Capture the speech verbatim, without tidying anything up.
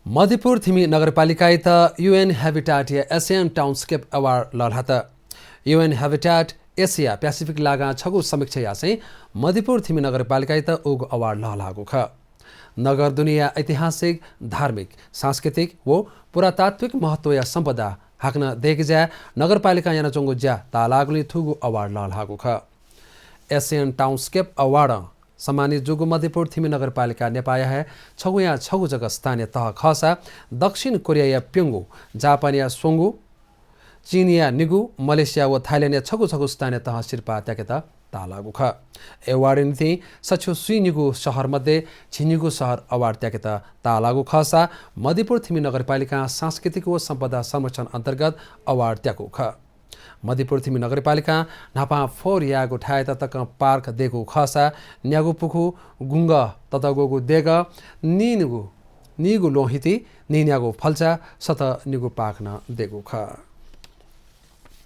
मध्यपुर थिमि नगरपालिकायात UN Habitat या Asian Townscape Award लःल्हात। UN Habitat Asia Pacific लागां छगू समीक्षा यासें मध्यपुर थिमि नगरपालिकायात उगु award लःल्हाःगु खः। नगर दुनेया ऐतिहासिक, धार्मिक, सांस्कृतिक व पुरातात्विक महत्वया सम्पदा हाकनं दयेके ज्याय् नगरपालिकां यानाच्वंगु ज्या ताःलाःगुलिं थुगु award लःल्हाःगु खः। Asian Townscape Award सम्मानित जूगु मध्यपुर थिमि नगरपालिका नेपाःया हे छगूया छगू जक स्थानीय तह खःसा दक्षिण कोरियाया प्यंगू, जापानया स्वंगू, चीनया निगू, मलेसिया व थाइल्याण्डया छगू छगू स्थानीय तहं सिरपाः त्याकेत ताःलाःगु खः। Award निंतिं सच्छि स्वीनिगू शहर मध्ये झिंनिगू शहर award त्याकेत ताःलाःगु खःसा मध्यपुर थिमि नगरपालिकां सांस्कृतिक व सम्पदा संरक्षण अन्तर्गत award त्याकू खः। मध्यपुर थिमि नगरपालिकां न्हापां फोहोर यायेगु थाय्‌यात तकं park दयेकू खःसा न्यागू पुखू, गुंगः ततःग्वःगु देगः, नीनिगू, नीगू ल्वहंहिति, नीन्यागू फल्चा, सतः निगू park नं दयेकू खः।